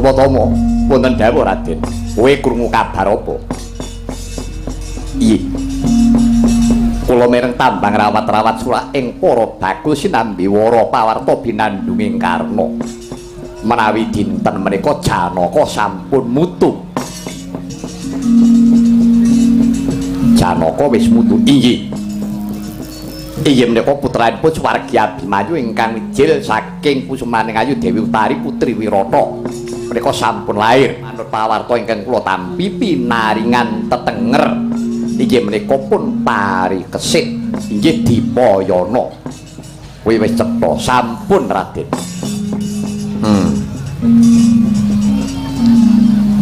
Swatama, wonten dawuh Raden. Kowe krungu kabar apa? Iya. Kula mireng tambang rawat-rawat surak ing para bakul sinambi wara pawarta binandunging Karna. Menawi dinten menika Janaka sampun mutu. Janaka wis mutu. Inggih. Inggih menika putranipun swargi Abimanyu ingkang wijil saking kusumaning ayu Dewi Utari putri Wirata. Menika sampun lair. Manut pawarta ingkang kula tampi pinaringan tetenger. Inggih menika pun parikesit. Inggih Dipayana. Kuwi wis cetha sampun Raden.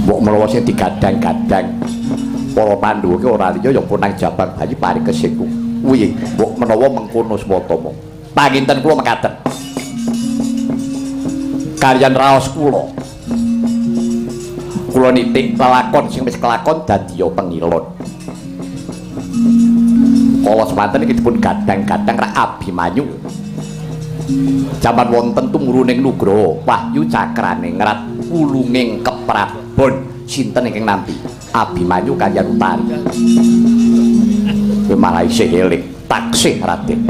Mbok menawa sing digadang-gadang para Pandhawa ki ora liya ya punang jabang bayi parikesit kuwi. Mbok menawa mengkono Swatama. Panginten kula mekaten. Kaliyan raos kula. Kula nitik lelakon sing wis kelakon dadi ya pengilon. Kala semanten iki dipun gadang-gadang rak Abimanyu. Jaman wonten tumuruning nugraha wahyu cakrane ngrat wulunging keprabon sinten ingkang nampi Abimanyu kaliyan Utari. Kuwi malah isih eling taksih Raden.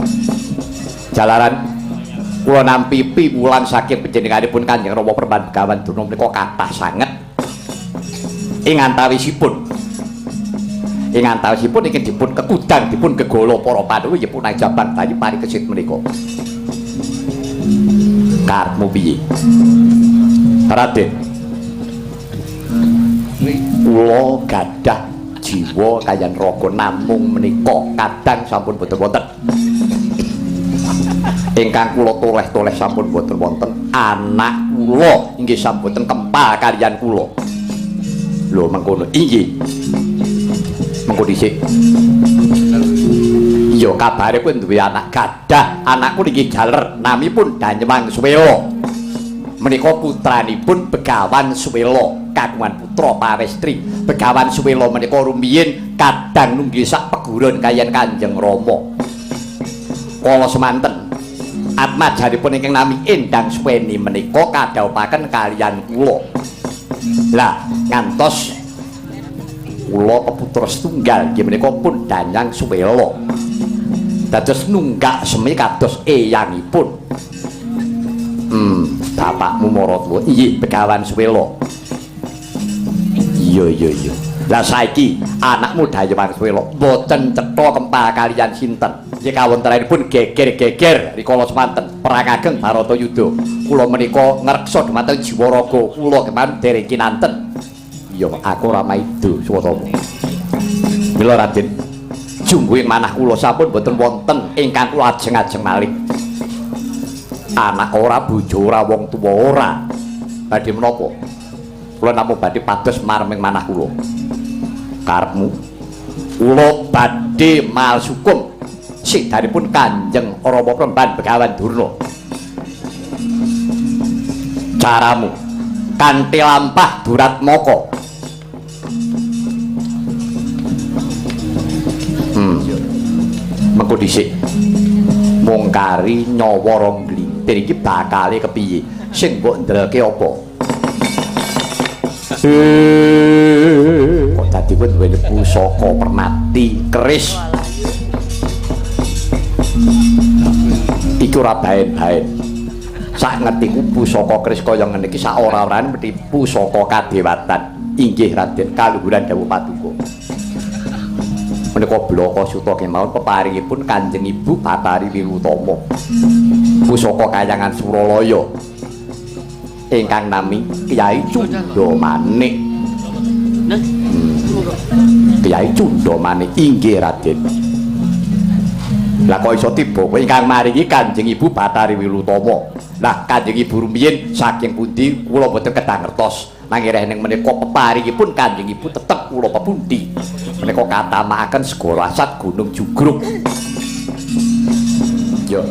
Jalaran kula nampi piwulang saking panjenenganipun Kanjeng Rama Perman Begawan Durna menika kathah sanget. Ing antawisipun iki dipun kekudang dipun gegala para Pandhawa ya punang jabang bayi parikesit menika. Karepmu piye? Raden. Kula gadah jiwa kayan raga namung menika kadang sampun boten wonten. Ingkang kula toleh-toleh sampun boten wonten. Anak kula inggih sampun boten kempal kaliyan kula. Lho mengkono inggih. Mengko dhisik. Iya kabare kowe duwe anak gadah, anakku niki jaler namipun Danyemang Suwela. Menika putranipun Begawan Suwela, kagungan putra pawestri. Begawan Suwela menika rumiyin kadang nunggi sak peguron kaliyan Kanjeng Rama. Kala semanten atmajanipun ingkang nami Endang Suweni menika kadhawuhaken kaliyan kula. Lah ngantos kula peputra setunggal inggih menika pun Danyang Suwela. Dados nunggak semi kados eyangipun. Bapakmu maratuwa inggih Begawan Suwela. Iya iya iya. Lah saiki anakmu Danyang Suwela mboten cetha kempal kaliyan sinten. Nggih kawontenanipun geger-geger rikala semanten perang ageng Baratayuda. Kula menika ngreksa dhumateng jiwa raga kula kemawon dereng kinanten. Iya, aku ora maido Swatama. Mila Raden, jungguhing manah kula sampun boten wonten ingkang kula ajeng-ajeng malih. Anak ora, bojo ora, wong tuwa ora. Badhe menapa? Kula namung badhe pados marming manah kula. Karepmu kula badhe mal sukum sidanipun Kanjeng Rama Premban Begawan Durna. Caramu kanthi lampah duratmaka. Mengko dhisik mung kari nyawa rong glintir iki bakale kepiye? Sing mbok ndelke apa? Kok dadi kowe duweni pusaka permati keris? Iki ora baen-baen. Sak ngertiku pusaka keris kaya ngene iki sak ora-orane mesti pusaka kadewatan. Inggih Raden, kaluhuran dawuh paduka. Menika blaka suta kemawon peparingipun Kanjeng Ibu Bathari Wilutama. Pusaka kayangan Suralaya ingkang nami Kyai Cundamanik. Kyai Cundamanik inggih Raden. Lah kok iso tiba kowe ingkang maringi Kanjeng Ibu Bathari Wilutama. Lah Kanjeng Ibu rumiyin saking pundi kula boten kedah ngertos. Nanging rehning menika peparingipun Kanjeng Ibu tetep kula pepundi. Menika katamakaken segara asat Gunung Jugruk. Yo.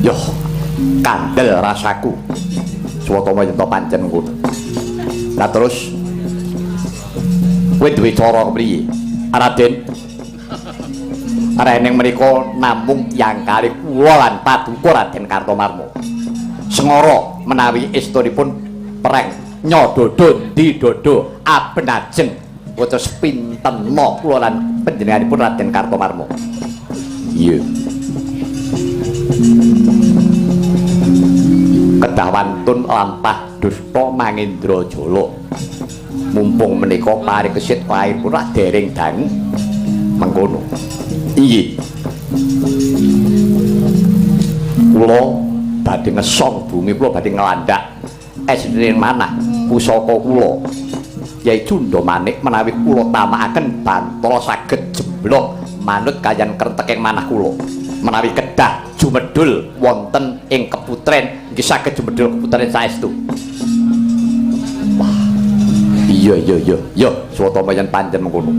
Yo, kandel rasaku. Swatama yen to pancen ngono. Lah terus kowe duwe cara kepriye? Raden. Rening menika namung tiyang kalih kula lan paduka Raden Kartomarma. Sengara menawi estunipun perang nyododo ndi dodo abenajeng waca sepinten mo kula lan panjenenganipun Raden Kartomarma. Iya. Kedah wantun lampah dusta Mangendra Jala. Mumpung menika parikesit lair pun dereng dangu mengkono. Inggih. Kula badhe ngesong bumi, kula badhe nglandhak esring manah pusaka kula. Yai Cunda Manik menawi kula tamakaken bantala saged jeblok manut kaliyan krenteking manah kula. Menawi kedah jumedhul wonten ing keputren nggih saged jumedhul keputren saestu. Wah. Iya iya iya, yo swatama yen pancen mengkono.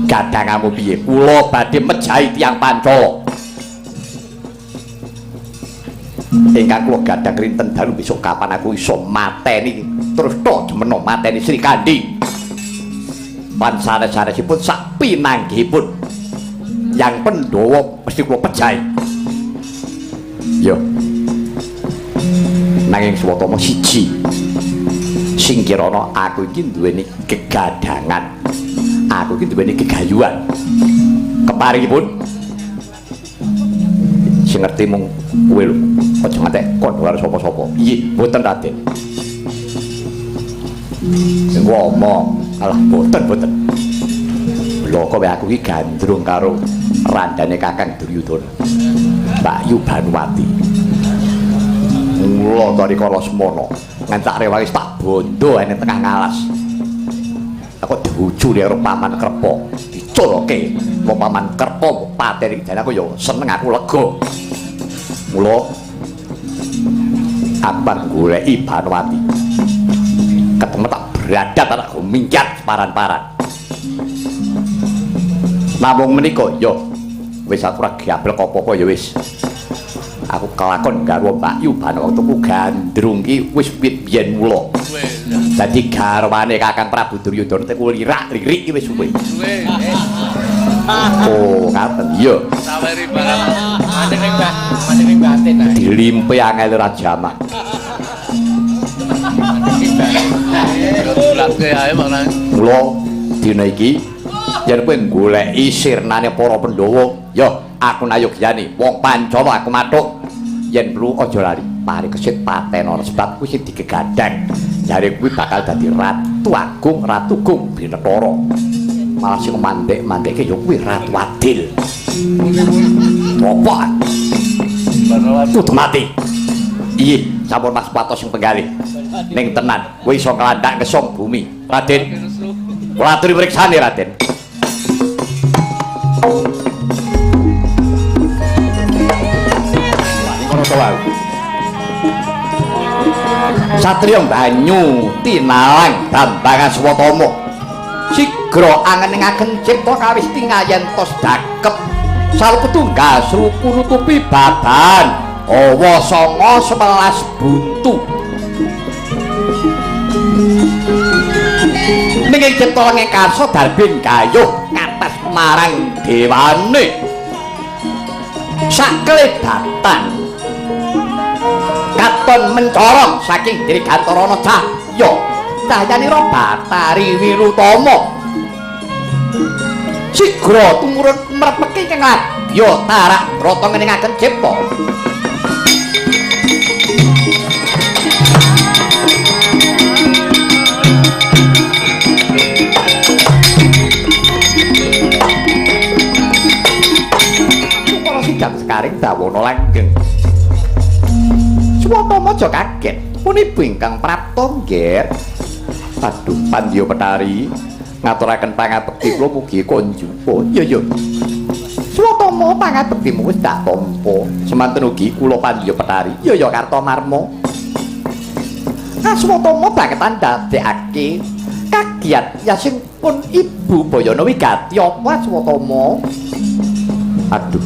Gadangamu piye? Kula badhe mejahi tiyang Pancala. Ingkang kula gadang rinten dalu besok kapan aku iso mateni terus to jemeno mateni Sri Kandi. Pan sanes-sanesipun sak pinanggihipun yang Pandhawa mesti kula pejahi. Yo. Nanging swatama siji sing kirana aku iki duweni kegadangan. Aku iki duweni gegayuhan. Keparingipun sing ngerti mung kowe lho. Aja ngantek kandha karo sapa-sapa. Nggih, mboten Raden. Sing ngomong, alah boten boten. Bloko wae aku iki gandrung karo randane Kakang Duryudana. Mbak Yu Banuwati. Mula tarika Lesmana ngantak rewangi tak bondo ning tengah ngalas. Aku diuculi karo Paman Kerpa, diculke karo Paman Kerpa pateni jane aku ya seneng aku lega. Mula aku bar goleki Banuwati. Ketemu tak beradat tak minggat paran-paran. Namung menika ya wis aku ora gablek apa-apa ya wis. Aku kelakon garwa Mbak Yu Banuwati ku gandrung ki wis wit biyen mula. Dadi garwane Kakang Prabu Duryudana ku lirak-lirik wis suwe. Oh, ngaten iya. Saweri barang mandek ning mandek ning batin ae. Dilimpe angel ora jamak. Mula dina iki yen kowe goleki sirnane para Pandhawa, ya aku nayogyane wong Pancala aku mathuk. Yen perlu aja lali parikesit patenono sebab kuwi sing digegadang. Jare kuwi bakal dadi Ratu Agung, Ratu Gung Binetara. Malah sing mandek-mandekke ya kuwi Ratu Adil. Apa? Kudu mati. Iya, sampun Mas Patos sing penggalih. Ning tenan, kowe iso nglandhak ngesong bumi. Raden, kula aturi mriksane Raden. Satriya banyu tinalang Bambang Aswatama. Sigra angen-angen cipta kawis tingayen tos dakep. Saluku tunggal sruku nutupi baban. Awa 9 11 buntu. Ning cipta lengeng karsa darbing gayuh kates marang dewane. Saklebatan katon mencorong saking diri Gantarana cahya cahyanira Bathari Wirutama. Sigra tumurun mrepeki ing ladya tarak brata ngeningaken cipta. Para sidang sekaring dawana langgeng. Swatama aja kaget, punibu ingkang prapta nggih. Aduh, Pandya Petari ngaturaken pangabekti kula mugi konjupa. Iya iya. Swatama pangabektimu wis tak tampa. Semanten ugi kula Pandya Petari. Iya iya Kartomarma. Aswatama bangetan ndadekake kagiat yasing pun Ibu Bayana wigati apa Aswatama? Aduh.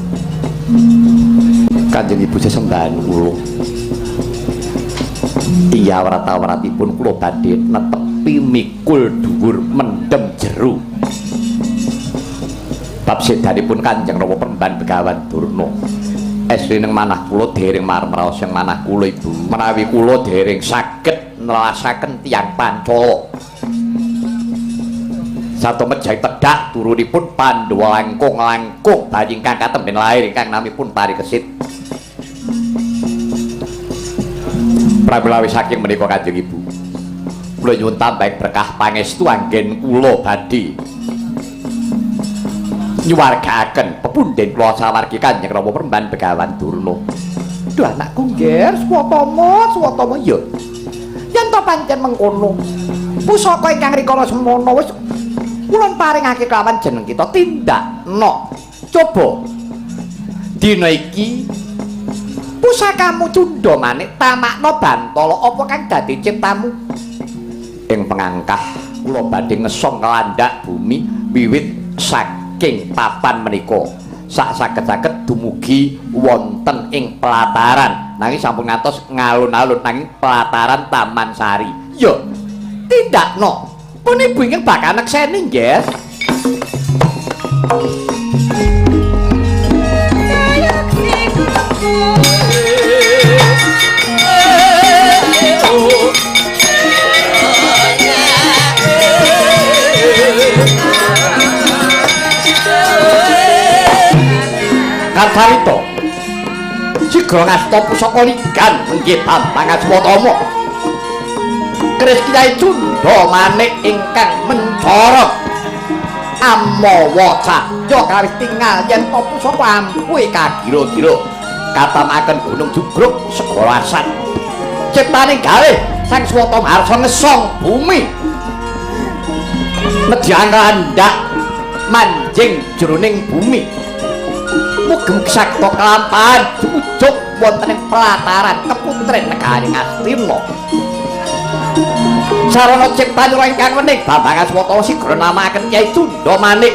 Kanjeng Ibu sesembahan kula. Iya wrata-wratipun kula badhe netepi mikul dhuwur mendem jeru. Bab sedanipun Kanjeng Rama Peremban Begawan Durna. Estri ning manah kula dereng marem raos ing manah kula Ibu. Menawi kula dereng saged nelasaken tiyang Pancala. Sarta mejai tedhak turunipun Pandhawa langkung-langkung bayi ingkang katemben lair ingkang namipun Parikesit. Pramila saking menika Kanjeng Ibu, kula nyuwun tambahing berkah pangestu anggen kula badhe nyuwargaaken pepundhen kula sawargi Kanjeng Rama Peremban Begawan Durna. Duh anakku ngger, Swatama, Swatama ya. Yen to pancen mengkono, pusaka ingkang rikala semana wis kula paringake kelawan jeneng kita tindakno. Coba dina iki pusakamu cundha manik tamakna bantala apa kang dadi ciptamu. Ing pengangkah kula badhe ngesong nglandhak bumi wiwit saking papan menika sak saged-saged dumugi wonten ing pelataran, nanging sampun ngantos ngalun-alun nanging pelataran Taman Sari. Yo tindakno pun ibu ingkang bakal nekseni nggih. Kartarita sigra ngasta pusaka ligan nggih Bambang Aswatama. Keris Kyai Cundha Manik ingkang mencorot amawa cahya kawis tingal yen to pusaka ampuhe kagira-gira katamaken gunung jugruk segara asat. Ciptaning galih Sang Swatama harsa ngesong bumi nedhang landhak manjing jroning bumi. Mugem sakta kelampahan jujug wonten ing pelataran keputren negari Ngastina. Sarana ciptanira ingkang wening Bambang Aswatama sigra namakaken Kyai Cundha Manik.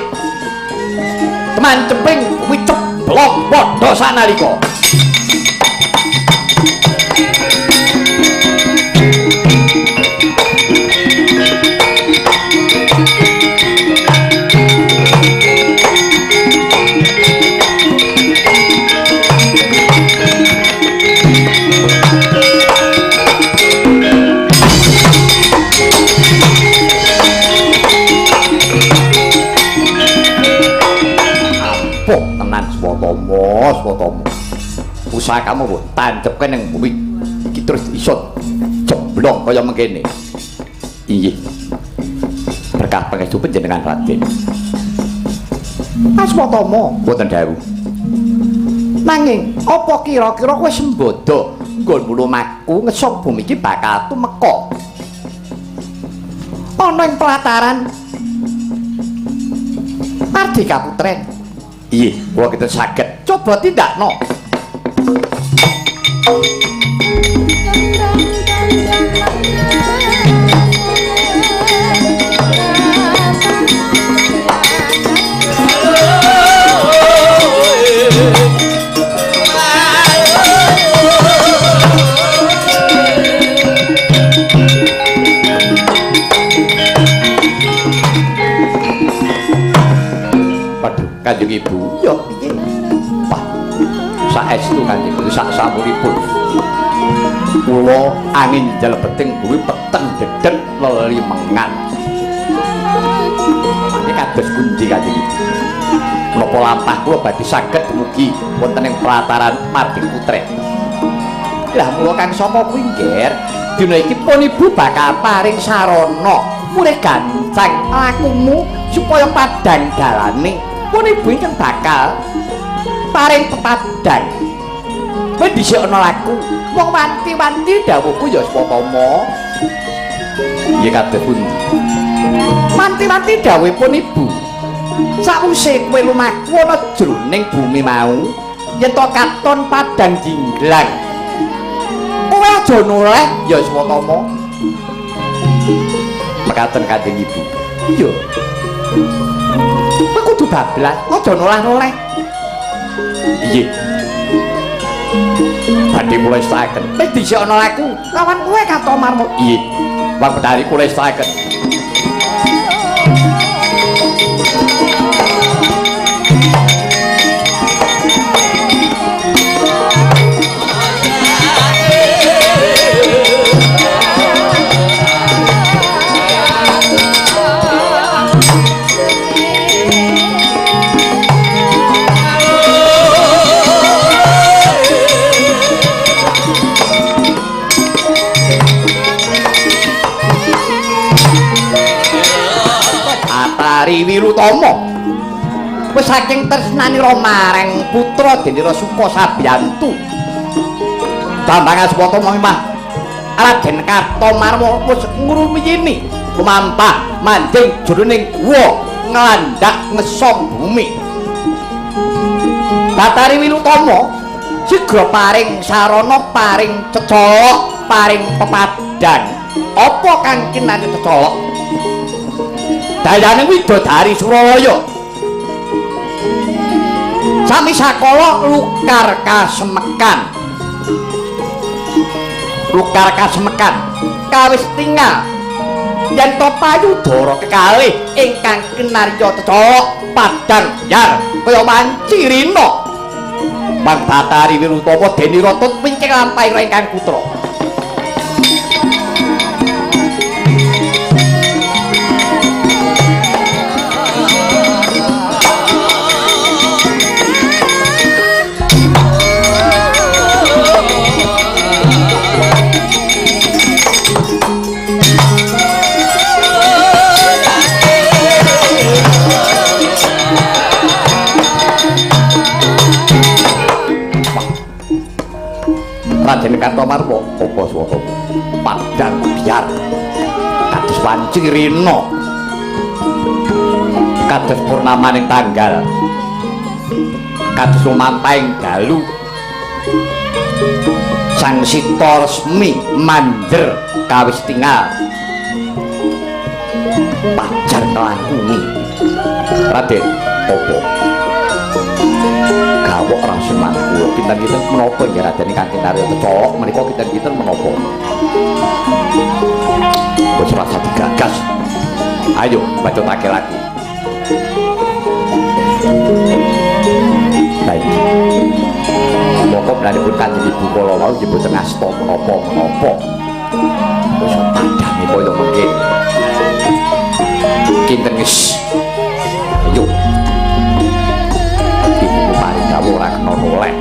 Temanceping bumi ceblok padha sanalika. Swatama, pusakamu mbok tancepke ning bumi iki terus iso jeblok kaya mengkene. Inggih. Berkah pangestu panjenengan Raden. Aswatama, mboten dawuh. Nanging apa kira-kira kowe sembodo nggon lumaku ngesok bumi iki bakal tumeka ana ing pelataran Mardika Putren? Iya, kula kinten saged. Coba tindakno. Kanjeng Ibu, ya piye? Wah, saestu Kanjeng Ibu sak sampuripun. Kula angin jlebeting bumi peteng dedeg lelimengan. Iki kados pundi Kanjeng Ibu? Menapa lampah kula badhe saged dumugi wonten ing pelataran Mardika Putren? Lah mula kang sapa kuwi, Ngger? Dina iki pun Ibu bakal paring sarana mulih gancang lakumu supaya padhang dalane. Pun ibu ingkang bakal paring pepadang. Kowe dhisik ana laku, wong wanti-wanti dawuhku ya Swatama. Nggih kados pundi? Wanti-wanti dawuhipun ibu. Sakwise kowe lumaku ana jroning bumi mau, yen to katon padang jinglang. Kowe aja noleh ya Swatama. Mekaten Kanjeng Ibu. Iya. Kowe kudu bablas, aja nolah-noleh. Nggih. Badhe kula estakaken. Wis dhisik ana laku, lawan kowe kato marmo. Nggih. Wong Betari kula estakaken. Batari Wirutama wis saking tresnanira marang putra denira Suka Sabyantu. Bambang Aswatama mah Raden Kartomarma wis ngrumiyini lumampah manjing jroning guwa nglandhak ngesong bumi. Batari Wirutama sigra paring sarana, paring cecolok, paring pepadang. Apa kang kinane cecolok? Dayane widodari Suralaya. Sami sakala lukar kasemekan. Lukar kasemekan kawis tingal yen to payudara kekalih ingkang kinarya cecolok padang yar kaya wanci rina. Bang Batari Wirutama denira tut wingking lampahira ingkang putra. Raden Kartomarma apa swara padang biar kados wanci rina kados purnamaning tanggal kados lumampahing dalu sang sita resmi manjer kawis tingal pajar nglangkungi. Raden apa gawok rasuman kula kinten-kinten menapa nggih Raden ingkang kinarya tecolok menika kinten-kinten menapa? Wis rasa digagas. Ayo bacotake lagu. Baik. Monggo menawi Kanjeng Ibu kala wau nggih boten asta menapa-menapa. Wis padhange kaya mengke. Kinten wis. Ayo. Ibu paring dawuh ora kena noleh.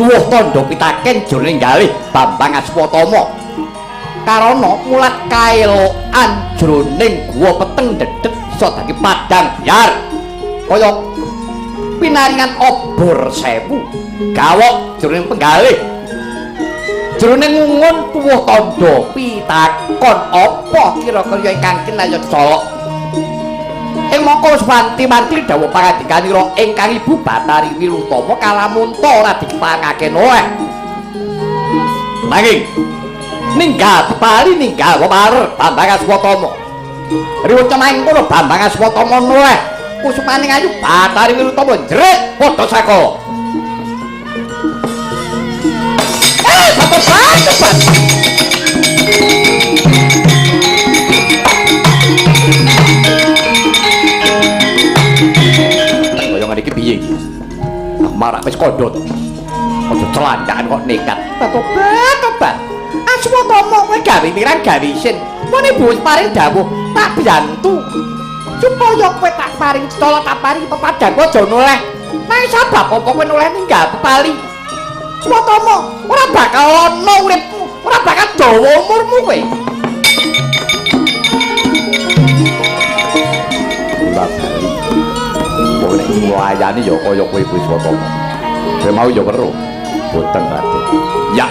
Tuwuh tandha pitaken jroning galih Bambang Aswatama. Karana mulat kaelokan jroning guwa peteng dedhet bisa dadi padang biar kaya pinaringan obor sewu gawok jroning penggalih. Jroning ngungun tuwuh tandha pitakon apa kira-kira ingkang kinaya colok. Ing mangka wis wanti-wanti dawuh pangandikanira ingkang Ibu Batari Wirutama kalamunta ora dipangake noleh. Nanging ninggal pepali ninggal peparer Bambang Aswatama. Riwut cemahing kono Bambang Aswatama noleh kusumaning ayu Batari Wirutama jerit padha saka. Bapak. Kaya ngene iki piye iki? Aku marak wis kandha to. Aja celandakan kok nekat. Tobat, tobat. Aswatama kowe gawe pirang gawe isin. Mene ibu wis paring dawuh tak bantu. Supaya kowe tak paring cetha tak paring pepadang aja noleh. Nanging sabab apa kowe noleh ninggal pepali? Aswatama ora bakal ana uripmu, ora bakal dawa umurmu kowe. Ora bali. Kowe nek nglayani ya kaya kowe kuwi Aswatama. Kowe mau ya weruh. Boten Raden. Ya.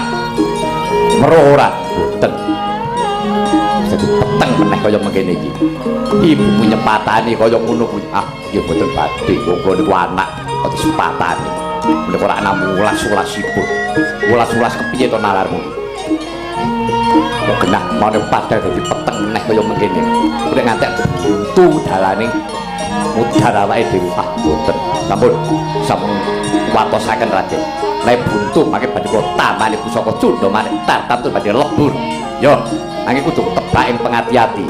Weruh ora? Boten. Dadi peteng meneh kaya mengkene iki. Ibumu nyepatani kaya ngono kuwi. Ah, ya boten badhe. Wong kula niku anak kok disepatani. Menika ora namung ulas-ulasipun. Ulas-ulas kepiye to nalarmu? Kok genah mane padha dadi peteng meneh kaya mengkene. Nek ngantek buntu dalane mudhar awake dhewe. Ah, boten. Sampun, sampun watosaken Raden. Nek buntu mangke badhe kula tamani pusaka cundha manik tartam tur badhe lebur. Yo, nanging kudu tebak ing pengati-ati.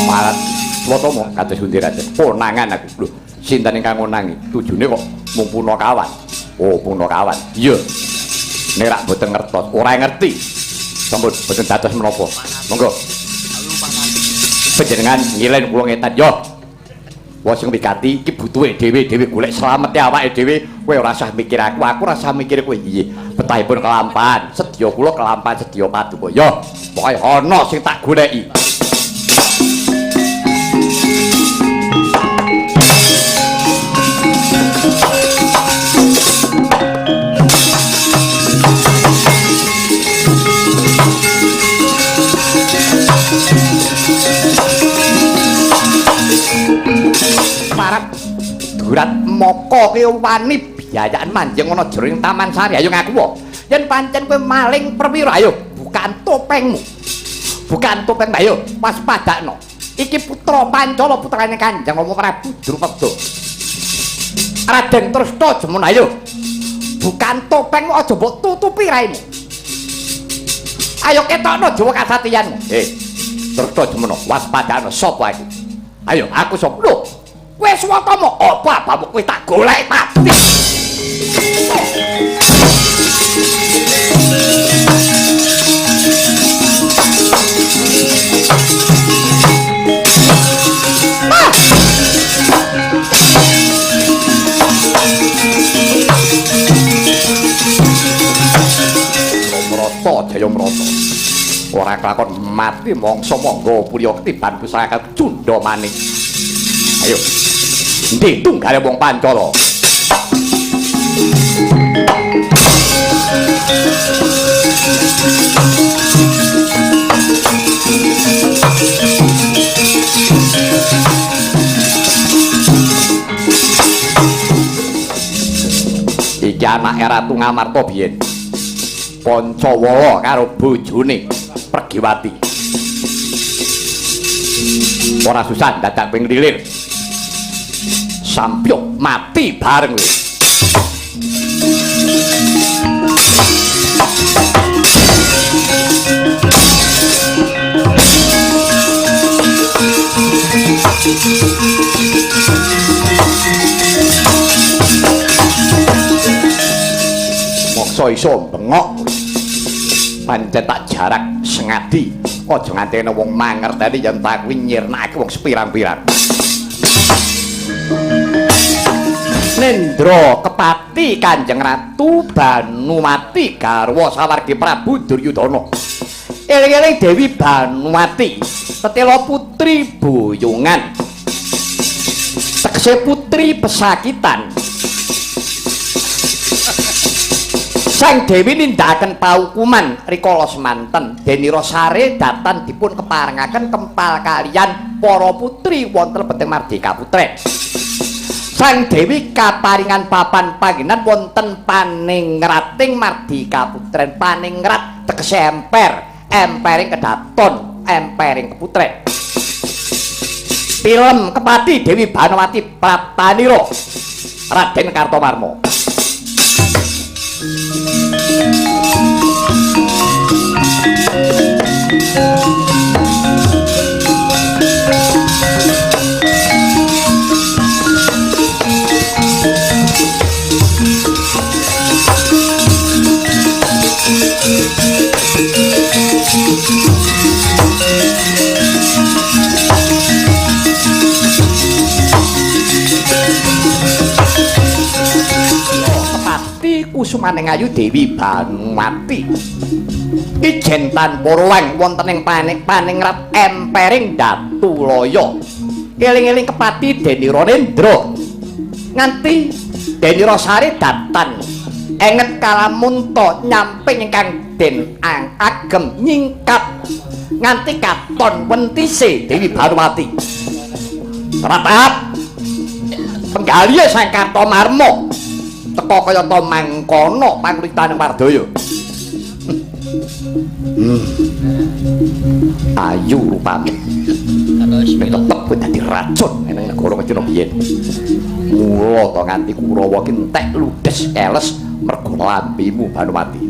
Marat Swatama kados pundi Raden? Konangan aku. Lho, sinten ingkang ngonangi? Tujune kok mung punakawan. Oh, punakawan. Iya. Nek rak boten ngertos, ora ngerti. Sampun boten dados menapa. Monggo. Panjenengan ngilen kula ngetan. Yo. Wong sing wigati iki butuhe dhewe-dhewe golek slamete awake dhewe. Kowe ora usah mikir aku, aku ora usah mikir kowe. Iya, betahipun kelampahan. Sedya kula kelampahan sedya paduka. Yo, pokoke ana sing tak goleki. Parap durat moko kowe wani biyayan manjing ana jroning Taman Sari. Ayo ngaku wae. Yen pancen kowe maling perwira, ayo bukaan topengmu. Bukaan topeng, ayo waspadakno. Iki putra Pancala putrane Kanjeng Rama Prabu Drupada. Raden Tresna Jemuna, ayo. Bukaan topengmu aja mbok tutupi raimu. Ayo ketokno Jawa kasatiyanmu. Tresna Jemuna, waspadakno sapa aku? Ayo, aku sapa? Lho, kowe Swatama, apa apamu kowe tak golek mati. Mrata jaya mrata. Ora kelakon mati mangsa mangga purya ketiban pusaka cundha manik. Ayo. Endi tunggale wong Pancala? Iki anake Ratu Ngamarta biyen. Pancawala karo bojone Pregiwati. Ora susah dadak ping lilir. Sampyuk mati bareng kowe. Moksa iso bengok. Pancen tak jarak sengadi. Aja nganti ana wong mangerteni yen tak kuwi nyirnake wong sepirang-pirang. Nendra kepati Kanjeng Ratu Banumati garwa sawargi Prabu Duryudana. Eling-eling Dewi Banumati, tetela putri boyongan. Tegese putri pesakitan. Sang Dewi nindakaken paukuman rikala semanten denira sare datan dipun keparengaken kempal kaliyan para putri wonten Peteng Mardika Putren. Sang Dewi kaparingan papan panggenan wonten paningrating Mardika Putren. Paningrat tegese emper, empering kedaton, empering keputren. Film Kepati Dewi Banowati Praptanira Raden Kartomarma. Kepati kusumaning ayu Dewi Banumati ijen tanpa ruweng wonten ing paningrat empering Datulaya. Eling-eling Kepati Denira Nendra nganti Denira Sari datan enget kalamunta nyamping ingkang den agem nyingkap nganti katon wentise Dewi Banumati. Teratap penggalihe Sang Kartomarma teka kaya ta mangkono panglitaning Wardaya. Ayu rupamu. Ning tetep kowe dadi racun ning negara Ngastina biyen. Mula to nganti Kurawa ki entek ludes eles mergo lambemu Banumati.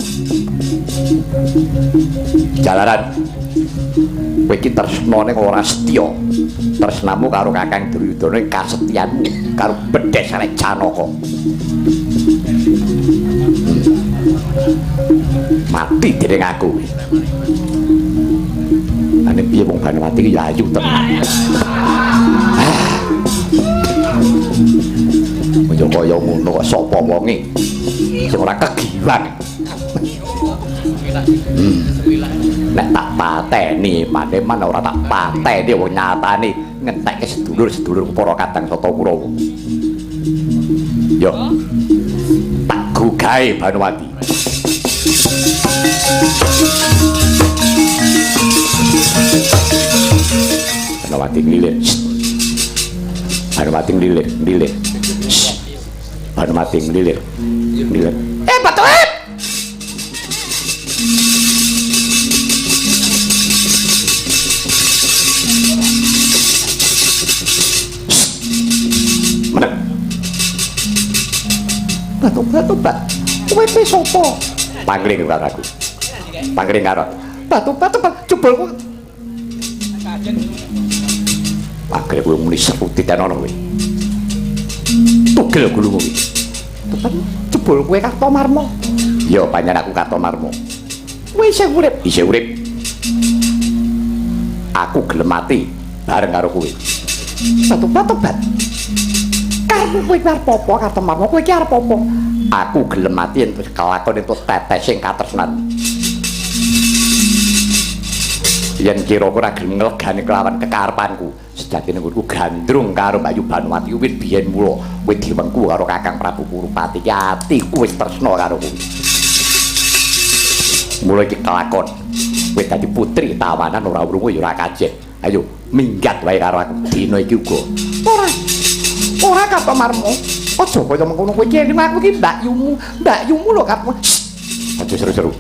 Jalaran kowe iki tresnane ora setya. Tresnamu karo Kakang Duryudana kasetyanmu karo bedhes arek Janaka. Mati dening aku. Ane piye wong Banumati iki ya ayu tenan. Ya kaya ngono kok sapa wonge sing ora kegiwang. Nek tak pateni maneman ora tak pateni wong nyatane ngentekke sedulur-sedulur para kadang Sata Kurawa. Yo. Tak gugahe Banuwati. Banuwati nglilir. Banuwati nglilir, nglilir. Banuwati nglilir, nglilir. Batuip! Meneng. Batu-batu-bat. Kowe pe sapa? Pangling karo aku. Pangling karo. Batu-batu-bat jebul kowe. Pangling kowe muni seru titenono kowe. Tugel gulumu kuwi. Tepen jebul kowe Kartomarma. Ya pancen aku Kartomarma. Kowe isih urip? Isih urip. Aku gelem mati bareng karo kowe. Batu-batu-bat. Karepmu kowe arep apa Kartomarma? Kowe iki arep apa? Aku gelem mati entuk kelakon entuk tetes sing katresnan. Yen kira ora gelem nglegani kelawan kekarepanku, sejatine nggonku gandrung karo Mbak Yu Banuwati wit biyen mula wit diwengku karo Kakang Prabu Kurupati iki atiku wis tresna karo kowe. Mula iki kelakon kowe dadi putri tawanan ora wrungu ya ora kajen. Ayo minggat wae karo aku dina iki uga. Ora. Ora Kartomarma. Aja kaya mengkono kowe iki aku iki mbakyumu. Mbakyumu lho Kartomarma. Aja seru-seru.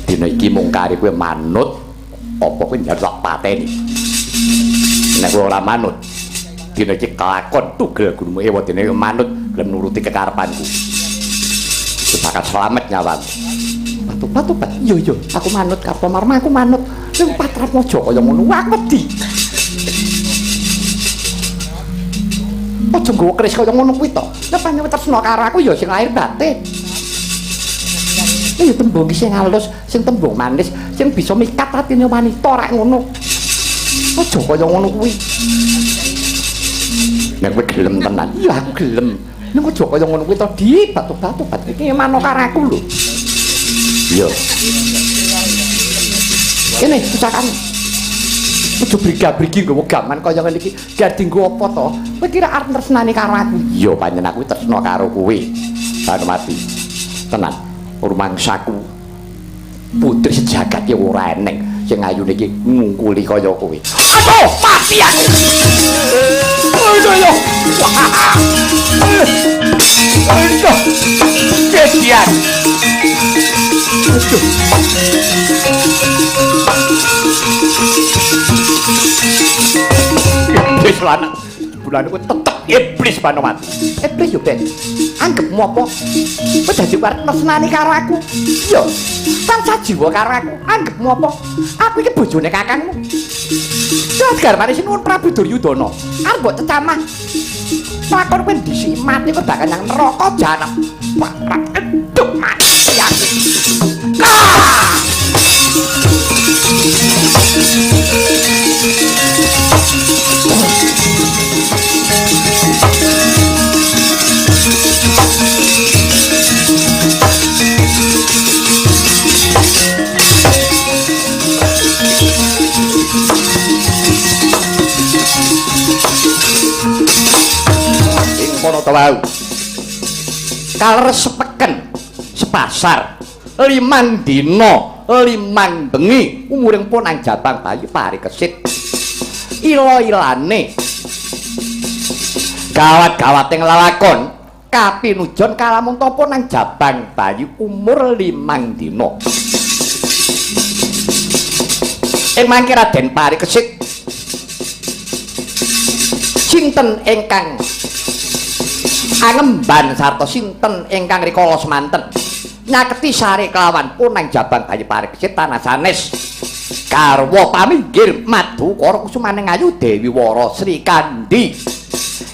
Dina iki mung kari kowe manut apa kowe njaluk tak pateni. Nek kowe ora manut, dina iki kelakon tugel gurumu ewadene manut gelem nuruti kekarepanku. Kowe bakal slamet nyawamu. Batu-batu-bat. Iya iya, aku manut Kartomarma, aku manut. Ning patrapmu aja kaya ngono, aku wedi. Aja nggawa keris kaya ngono kuwi to. Nek pancen tresna karo aku ya sing lahir batin. Ya tembung sing halus, sing tembung manis, sing bisa mikat atine wanita rak ngono. Aja kaya ngono kuwi. Nek kowe gelem tenan, iya aku gelem. Nek aja kaya ngono kuwi to, Di, batu-batu bat iki mano karo aku lho. Iya. Kene pusakane. Aja briga-brigi nggawa gaman kaya ngene iki. Gak dienggo apa to? Kowe kira arep tresnani karo aku? Iya, pancen aku tresna karo kowe. Banuwati. Tenan. Rumangsaku putri sejagat ya ora eneng sing ayune iki ngungkuli kaya kowe. Aduh, mati aku. Aduh yo. Aduh. Kesian. Aduh. Iblis lanang. Jebulane kowe tetep iblis Banuwati. Iblis yo, Ben. Anggepmu apa? Kowe dadi arep tresnani karo aku. Iya. Tansah jiwa karo aku. Anggepmu apa? Aku iki bojone kakangmu. Terus garwane Sinuwun Prabu Duryudana. Arep mbok cecamah. Lakon kowe ndhisiki mati kowe bakal nang neraka jahanam. Aduh, mati aku. Ah! Ing kono to wau. Kaleresepeken sepasar 5 dina 5 bengi umuring pun nang jabang bayi Parikesit. Ila-ilane gawat-gawating lelakon kapinujon kalamun tapa nang jabang bayi umur 5 dina. Ing mangke Raden Parikesit sinten ingkang angemban sarta sinten ingkang rikala semanten nyaketi sare kelawan punang jabang bayi Parikesit tanah sanes garwa paminggir madukara kusumaning ayu Dewi Wara Sri Kandi.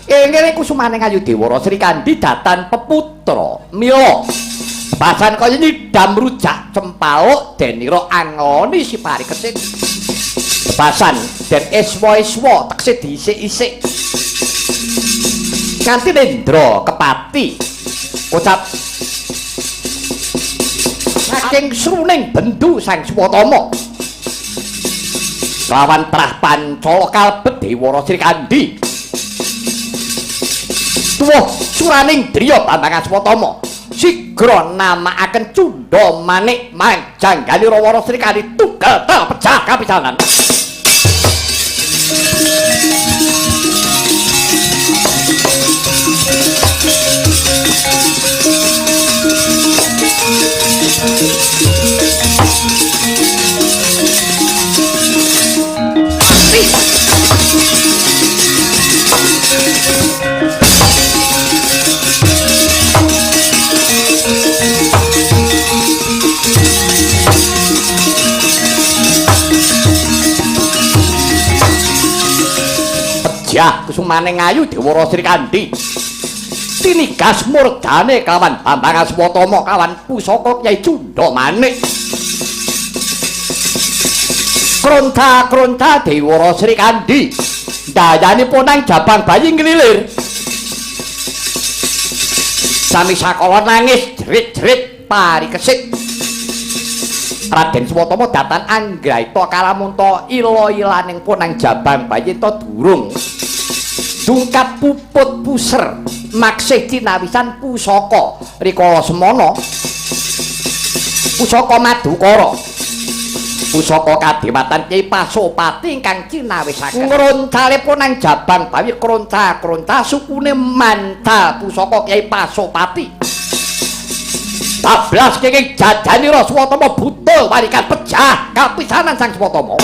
Ing kene kusumaning ayu Dewi Wara Sri Kandi datan peputra mila basan kaya nyidam rujak cempaluk denira angoni si Parikesit. Bebasan den iswa-iswa tekse diisik-isik. Nganti Nendra kepati kocap saking sruning bendu Sang Swatama lawan trah pancala kalebet Dewara Srikandhi. Tuwuh suraning driya Bambang Aswatama sigra namakaken Cunda Manik manjanggali Rawara Srikandhi tugel pecah kapisanan. Pejah kusumaning ayu Dewara Srikandhi tinigas murdane kawan Bambang Aswatama kawan pusaka Kyai Cunda Manik. Kronta-kronta Dewara Srikandhi dayane ponang jabang bayi nglilir. Sami sakala nangis jerit-jerit parikesit. Raden Swatama datan anggraita kalamunta ila-ilaning ponang jabang bayi ta durung dungkap puput puser maksih cinawisan pusaka rikala semana pusaka Madukara pusaka kadewatan Kyai Pasopati ingkang cinawisaken ngroncale ponang jabang bayi kronca-kronca sukune mancal pusaka Kyai Pasopati. Bablas kenging jajanira Swatama buta warikan pejah kapisanan Sang Swatama.